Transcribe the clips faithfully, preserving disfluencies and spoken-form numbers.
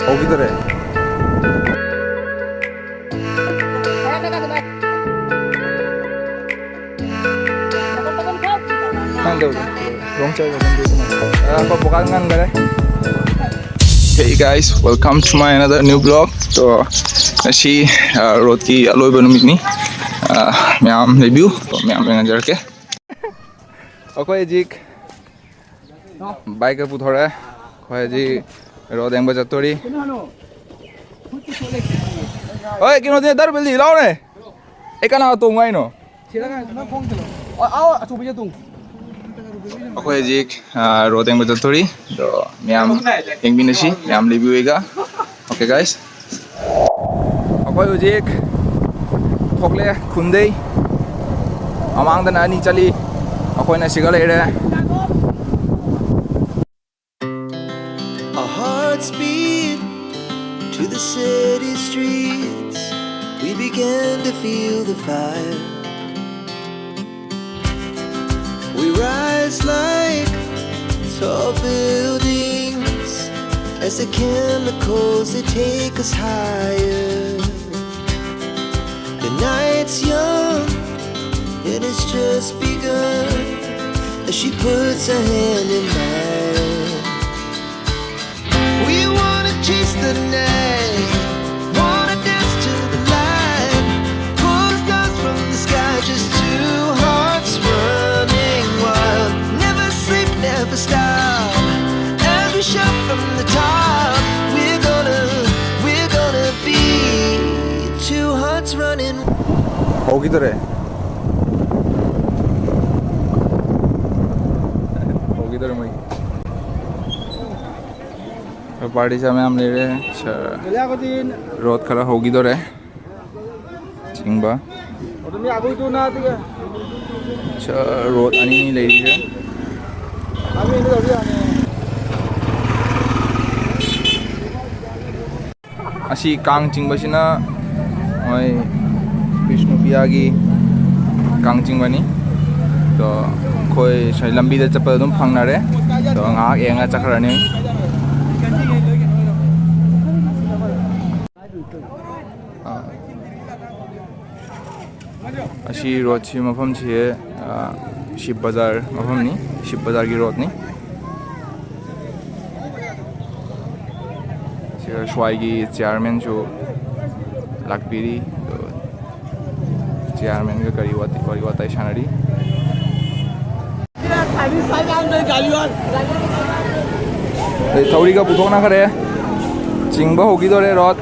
ꯍꯧꯈꯤꯗꯣꯔꯦ꯫ ꯈꯪꯗꯕꯗꯣ꯫ ꯔꯣꯡ ꯆꯠꯂꯒ ꯑꯗꯨꯝ ꯂꯣꯏꯁꯤꯟꯅꯕ꯫ ꯑ, ꯄꯞꯄꯨ ꯀꯥꯟ ꯉꯟꯈꯔꯦ꯫ Hey guys, welcome to my another new vlog. ꯇꯣ, ꯉꯁꯤ, ꯑ, ꯔꯣꯗꯀꯤ ꯑꯂꯣꯏꯕ ꯅꯨꯃꯤꯠꯅꯤ꯫ ꯑ, ꯃꯌꯥꯝ ꯂꯩꯕꯤꯌꯨ꯫ ꯇꯣ, ꯃꯌꯥꯝ ꯌꯦꯡꯍꯟꯖꯔꯛꯀꯦ꯫ ꯑꯩꯈꯣꯏ ꯍꯧꯖꯤꯛ ꯕꯥꯏꯛꯀ ꯄꯨꯊꯣꯔꯛꯑꯦ꯫ ꯑꯩꯈꯣꯏ ꯍꯧꯖꯤꯛ ꯔꯣꯗ ꯌꯦꯡꯕ ꯆꯠꯇꯣꯔꯤ꯫ ꯍꯣꯏ, ꯀꯩꯅꯣꯗꯤ ꯗꯔꯕꯤꯜꯗꯤ ꯂꯥꯎꯅꯦ꯫ ꯑꯩ ꯀꯅꯥ ꯇꯣꯡꯉꯨ ꯍꯥꯏꯅꯣ? ꯑꯩꯈꯣꯏ ꯍꯧꯖꯤꯛ, ꯑ, ꯔꯣꯗ ꯌꯦꯡꯕ ꯆꯠꯇꯣꯔꯤ꯫ ꯑꯗꯣ ꯃꯌꯥꯝ ꯌꯦꯡꯃꯤꯟꯅꯁꯤ, ꯃꯌꯥꯝ ꯂꯩꯕꯤꯌꯨ ꯑꯩꯒ꯫ Okay, guys. ꯑꯩꯈꯣꯏ ꯍꯧꯖꯤꯛ ꯊꯣꯛꯂꯛꯑꯦ ꯈꯨꯟꯗꯩ꯫ ꯃꯃꯥꯡꯗꯅ ꯑꯅꯤ ꯆꯠꯂꯤ, ꯑꯩꯈꯣꯏꯅ ꯁꯤꯒ ꯂꯩꯔꯦ꯫ Our hearts beat to the city streets. We began to feel the fire. We rise like tall buildings as the chemicals, they take us higher. The night's young and it's just begun as she puts her hand in mine. We wanna chase the night, wanna dance to the light. Pull the stars from the sky, just two hearts running wild. Never sleep, never stop. As we shout from the top, we're gonna, we're gonna be two hearts running. ꯍꯧꯈꯤꯗꯣꯔꯦ꯫ ꯍꯧꯈꯤꯗꯣꯔꯦ ꯃꯣꯏ꯫ Party ꯆꯥ ꯃꯌꯥꯝ ꯂꯩꯔꯦ꯫ ꯁ-, road ꯈꯔ ꯍꯧꯈꯤꯗꯣꯔꯦ꯫ ꯆꯤꯡꯕ꯫ ꯁ-, road ꯑꯅꯤ ꯂꯩꯔꯤꯁꯦ꯫ ꯑꯁꯤ ꯀꯥꯡ ꯆꯤꯡꯕꯁꯤꯅ ꯃꯣꯏ ꯕꯤꯁꯅꯨꯄ꯭ꯔꯤꯌꯥꯒꯤ ꯀꯥꯡ ꯆꯤꯡꯕꯅꯤ꯫ ꯑꯗꯣ ꯑꯩꯈꯣꯏ ꯁ꯭ꯋꯥꯏ ꯂꯝꯕꯤꯗ ꯆꯠꯄꯗ ꯑꯗꯨꯝ ꯐꯪꯅꯔꯦ꯫ ꯑꯗꯣ ꯉꯥꯏꯍꯥꯛ ꯌꯦꯡꯉ ꯆꯠꯈ꯭ꯔꯅꯤ꯫ ꯑꯥ꯫ ꯑꯁꯤ ꯔꯣꯗꯁꯤ ꯃꯐꯝꯁꯤ, ꯑꯥ, ꯁꯤꯕ ꯕꯖꯥꯔ ꯃꯐꯝꯅꯤ, ꯁꯤꯕ ꯕꯖꯥꯔꯒꯤ ꯔꯣꯗꯅꯤ꯫ ꯁꯤꯗ ꯁ꯭ꯋꯥꯏꯒꯤ ꯆꯤꯌꯥꯔꯃꯦꯟꯁꯨ ꯂꯥꯛꯄꯤꯔꯤ꯫ ꯑꯗꯣ ꯆꯤꯌꯥꯔꯃꯦꯟꯒ ꯀꯔꯤ ꯋꯥꯇꯤ-, ꯋꯥꯔꯤ ꯋꯥꯇꯥꯏ ꯁꯥꯟꯅꯔꯤ꯫ ꯑꯗꯩ ꯊꯧꯔꯤꯒ ꯄꯨꯊꯣꯛꯅꯈ꯭ꯔꯦ꯫ ꯆꯤꯡꯕ ꯍꯧꯈꯤꯗꯣꯔꯦ ꯔꯣꯠ꯫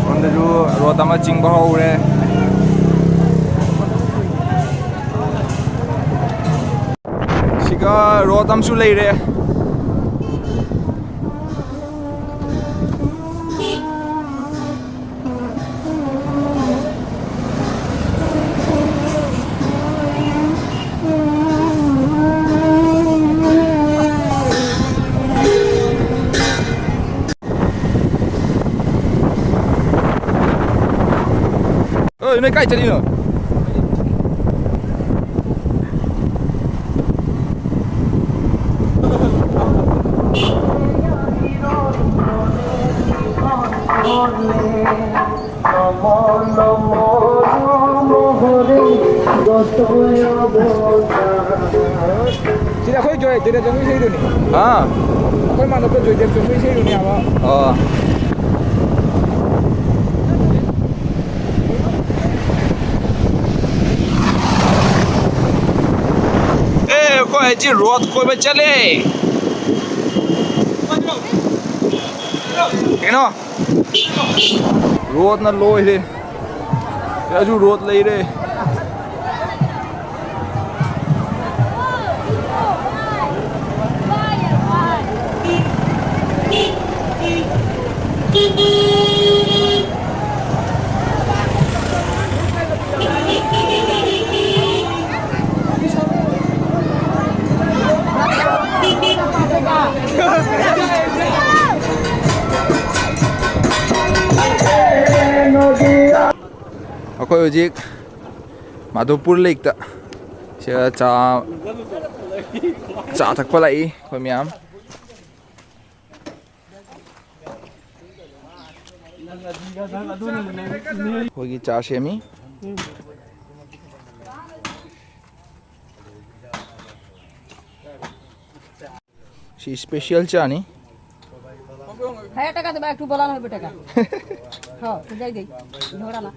ꯁꯣꯝꯗꯁꯨ ꯔꯣꯠ ꯑꯃ ꯆꯤꯡꯕ ꯍꯧꯔꯦ꯫ ꯁꯤꯒ ꯔꯣꯠ ꯑꯃꯁꯨ ꯂꯩꯔꯦ꯫ ꯑꯣꯏ, ꯅꯣꯏ ꯀꯥꯏ ꯆꯠꯂꯤꯅꯣ? ꯁꯤꯗ ꯑꯩꯈꯣꯏ ꯖꯣꯏ-, ꯖꯣꯏꯗꯦꯕ ꯆꯧꯃꯤ ꯏꯁꯩꯗꯨꯅꯤ꯫ ꯍꯥ? ꯑꯩꯈꯣꯏ ꯃꯥꯟꯅꯕ ꯖꯣꯏꯗꯦꯕ ꯆꯧꯃꯤ ꯏꯁꯩꯗꯨꯅꯦ ꯍꯥꯏꯕ꯫ ꯑꯣ꯫ ꯑꯦ, ꯑꯩꯈꯣꯏ ꯍꯧꯖꯤꯛ ꯔꯣꯠ ꯀꯣꯏꯕ ꯆꯠꯂꯦ꯫ ꯀꯩꯅꯣ? ꯔꯣꯠꯅ ꯂꯣꯏꯔꯦ꯫ ꯁꯤꯗꯁꯨ ꯔꯣꯠ ꯂꯩꯔꯦ꯫ ꯑꯩꯈꯣꯏ ꯍꯧꯖꯤꯛ ꯃꯥꯙꯣꯄꯨꯔ ꯂꯦꯛꯇ ꯁꯤꯗ ꯆꯥ, ꯆꯥ ꯊꯛꯄ ꯂꯥꯛꯏ ꯑꯩꯈꯣꯏ ꯃꯌꯥꯝ꯫ ꯑꯩꯈꯣꯏꯒꯤ ꯆꯥ ꯁꯦꯝꯃꯤ꯫ ꯁꯤ special ꯆꯥꯅꯤ꯫ হাজার টাকা দেবা, একটু বলা না হবে টাকা। হ্যাঁ, তো যাই দেই, ঝগড়া না।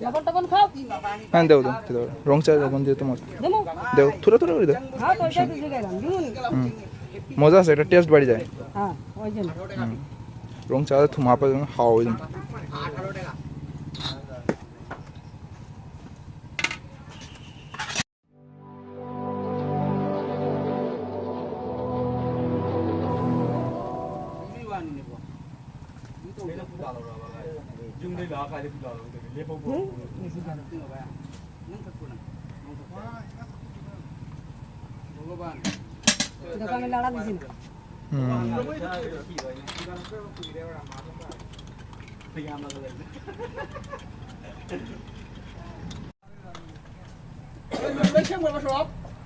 লবণ টবণ খাও। হ্যাঁ, দেও, দেও, দেও। রং চা লবণ দিয়ে তোমার। দেবো? দেও, থোড়া থোড়া করে দেও। হ্যাঁ, তো ওইটাই তো জিজ্ঞাসা করলাম। হুম। মজা আছে, একটা taste বাড়ি যায়। হ্যাঁ, ওই জন্য। হুম। রং চা থুমা পা হাওয়া ওই জন্য। দোকানে লাড়া দিছি না। হুম।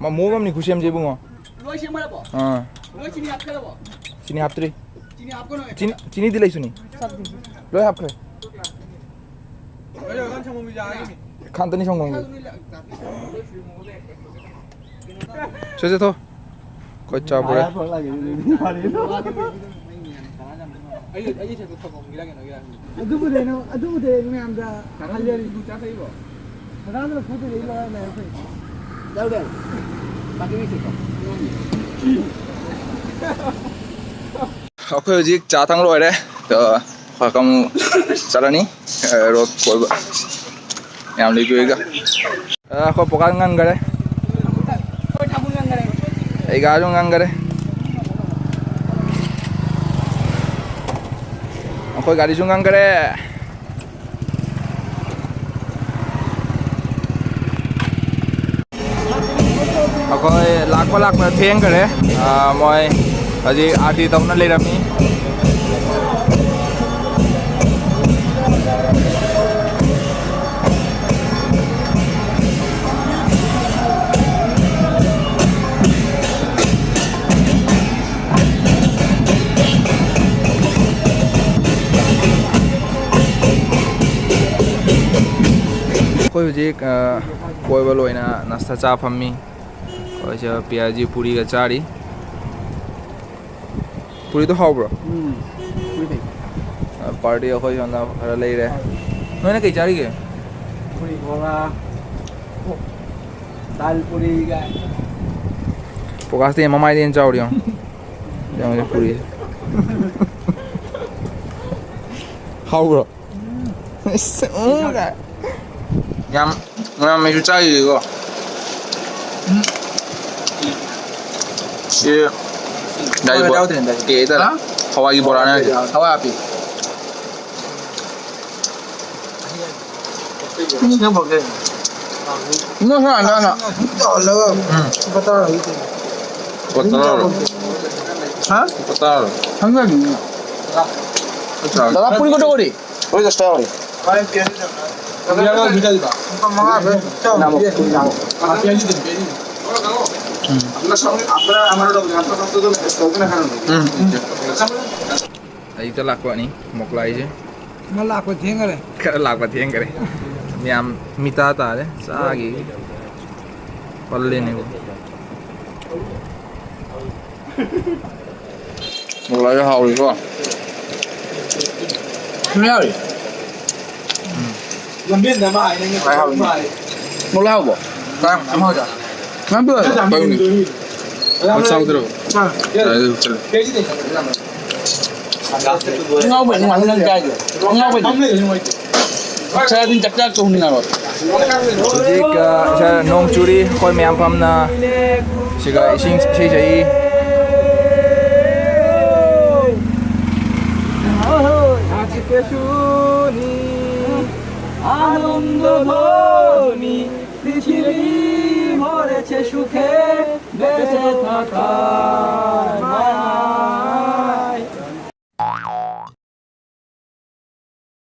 ꯃ-, ꯃꯑꯣꯡ ꯑꯃꯅꯤ ꯈꯨꯁꯦꯝꯁꯦ ꯏꯕꯨꯡꯉꯣ꯫ ꯑꯥ꯫ ꯆꯤꯅꯤ ꯍꯥꯞꯇ꯭ꯔꯤ꯫ ꯆꯤꯅꯤ, ꯆꯤꯅꯤꯗꯤ ꯂꯩꯁꯨꯅꯤ꯫ ꯂꯣꯏ ꯍꯥꯞꯈ꯭ꯔꯦ꯫ ꯈꯥꯟꯇꯅꯤ ꯁꯪꯒꯣꯝꯒꯤ꯫ ꯁꯦ, ꯁꯦ, ꯊꯣ꯫ ꯑꯩꯈꯣꯏ ꯆꯥ ꯄꯨꯔꯦ꯫ ꯑꯗꯨꯕꯨꯗꯤ ꯑꯩꯅ, ꯑꯗꯨꯕꯨꯗꯤ ꯑꯩꯅ ꯃꯌꯥꯝꯗ ꯍꯥꯏꯖꯔꯤ꯫ ꯀꯅꯥꯗꯅ ꯐꯨꯠꯇꯣꯏꯅꯣ? ꯑꯩ ꯂꯣꯏꯔ ꯂꯩꯔꯦ ꯑꯩꯈꯣꯏ꯫ ꯂꯧꯗꯦ꯫ ꯕꯥꯀꯤ ꯃꯤ ꯁꯤꯠꯇꯣ꯫ ꯑꯩꯈꯣꯏ ꯍꯧꯖꯤꯛ ꯆꯥ ꯊꯛ ꯂꯣꯏꯔꯦ꯫ ꯑꯗꯣ ꯑꯩꯈꯣꯏ ꯑꯃꯨꯛ ꯆꯠꯂꯅꯤ꯫ ꯑ, ꯔꯣꯗ ꯀꯣꯏꯕ꯫ ꯌꯥꯝ ꯂꯩꯕꯤꯔꯒ꯫ ꯑ, ꯑꯩꯈꯣꯏ ꯄꯣꯀꯥꯁꯨ ꯉꯟꯈꯔꯦ꯫ ꯑꯩ ꯒꯥꯔꯤꯁꯨ ꯉꯟꯈꯔꯦ꯫ ꯑꯩꯈꯣꯏ ꯒꯥꯔꯤꯁꯨ ꯉꯟꯈꯔꯦ꯫ ꯑꯩꯈꯣꯏ ꯂꯥꯛꯄ ꯂꯥꯛꯄꯗ ꯊꯦꯡꯈꯔꯦ꯫ ꯑ, ꯃꯣꯏ ꯍꯧꯖꯤꯛ ꯑꯥꯔꯇꯤ ꯇꯧꯅ ꯂꯩꯔꯝꯃꯤ꯫ ꯑꯩꯈꯣꯏ ꯍꯧꯖꯤꯛ, ꯑ, ꯀꯣꯏꯕ ꯂꯣꯏꯅ ꯅꯥꯁꯇꯥ ꯆꯥ ꯐꯝꯃꯤ꯫ ꯑꯩꯈꯣꯏꯁꯦ ꯄꯤꯌꯥꯖꯤ ꯄꯨꯔꯤꯒ ꯆꯥꯔꯤ꯫ ꯄꯨꯔꯤꯗꯣ ꯍꯥꯎꯕ꯭ꯔꯣ? ꯎꯝ, ꯄꯨꯔꯤ ꯐꯩ꯫ ꯑ, ꯄꯥꯔꯇꯤ ꯑꯩꯈꯣꯏ ꯁꯣꯝꯗ ꯈꯔ ꯂꯩꯔꯦ꯫ ꯅꯣꯏꯅ ꯀꯩ ꯆꯥꯔꯤꯒꯦ? ꯄꯨꯔꯤ ꯕꯣꯔꯥ, ꯗꯥꯜ ꯄꯨꯔꯤꯒ꯫ ꯄ꯭ꯔꯣꯀꯥꯁꯇꯤ ꯃꯃꯥꯏꯗꯩ ꯍꯦꯟꯅ ꯆꯥꯎꯔꯤ ꯌꯦꯡꯉꯣ꯫ ꯌꯦꯡꯉꯣ ꯄꯨꯔꯤ꯫ ꯍꯥꯎꯕ꯭ꯔꯣ? ꯏꯁ, ꯎꯝ ꯀꯥꯏ꯫ ꯌꯥꯝ, ꯃꯌꯥꯝ ꯃꯩꯁꯨ ꯆꯥꯏꯀꯣ꯫ ꯁꯤ ꯗꯥꯏ ꯕꯣ-, ꯀꯩ ꯍꯥꯏꯇꯥꯔꯦ? ꯍꯥ? ꯍꯋꯥꯏꯒꯤ ꯕꯣꯔꯥꯅꯦ ꯍꯥꯏꯁꯦ꯫ ꯍꯋꯥꯏ ꯍꯥꯞꯄꯤ꯫ ꯅꯪ ꯁꯥꯟꯅ ꯁꯥꯟꯅ꯫ ꯎꯝ꯫ ꯂꯨꯄꯥ ꯇꯔꯥ ꯂꯧꯒꯦ꯫ ꯂꯨꯄꯥ ꯇꯔꯥꯔꯣ? ꯍꯥ? ꯂꯨꯄꯥ ꯇꯔꯥꯔꯣ? ꯈꯪꯗꯕꯅꯤꯅ꯫ ꯂꯨꯄꯥ ꯇꯔꯥ꯫ ꯗꯗꯥ, ꯄꯨꯔꯤ ꯀꯣꯟ ꯇꯧꯔꯤ? ꯄꯨꯔꯤ ꯗꯁ ꯇꯥꯛꯑꯣꯅꯦ꯫ ꯎꯝ꯫ ꯑꯌꯨꯛꯇ ꯂꯥꯛꯄꯅꯤ ꯃꯣꯛꯂꯥꯏꯁꯦ꯫ ꯃꯥ ꯂꯥꯛꯄ ꯊꯦꯡꯈꯔꯦ꯫ ꯈꯔ ꯂꯥꯛꯄ ꯊꯦꯡꯈꯔꯦ꯫ ꯃꯌꯥꯝ ꯃꯤꯇꯥ ꯇꯥꯔꯦ꯫ ꯆꯥꯒꯤ ꯄꯜꯂꯦꯅꯦꯀꯣ꯫ ꯃꯣꯛꯂꯥꯏꯁꯦ ꯍꯥꯎꯔꯤꯀꯣ꯫ ꯊꯨꯝ ꯌꯥꯎꯔꯤ꯫ ꯎꯝ꯫ ꯂꯝꯕꯦꯟꯗ ꯑꯃ ꯍꯥꯏꯅ ꯃꯣꯛꯂꯥꯏ ꯍꯥꯎꯕ꯭ꯔꯣ? ꯀꯥꯡ ꯑꯃ ꯍꯧꯖꯤꯛ꯫ ꯅꯪ ꯄꯤꯔꯣ꯫ ꯄꯥꯏꯌꯨꯅꯦ꯫ ꯃꯆꯥ ꯎꯗ꯭ꯔꯣ? ꯑꯥ꯫ ꯑꯗꯨ ꯆꯠꯂꯨ꯫ ꯑꯉꯥꯎꯕ ꯅꯨꯡꯉꯥꯏ ꯅꯪ ꯀꯥꯏꯗꯣ꯫ ꯑꯉꯥꯎꯕ꯫ ꯆꯥꯛ ꯆꯥ ꯆꯥꯛ ꯆꯥ ꯆꯧꯃꯤꯟꯅꯔꯣ꯫ ꯍꯧꯖꯤꯛ, ꯑ, ꯁꯤꯗ ꯅꯣꯡ ꯆꯨꯔꯤ, ꯑꯩꯈꯣꯏ ꯃꯌꯥꯝ ꯐꯝꯅ ꯁꯤꯒ ꯏꯁꯤꯡ, ꯏꯁꯩ ꯁꯛꯏ꯫ আজকে শুনি আনন্দ ধ্বনি, পৃথিবী ভরেছে সুখে বেঁচে থাকা।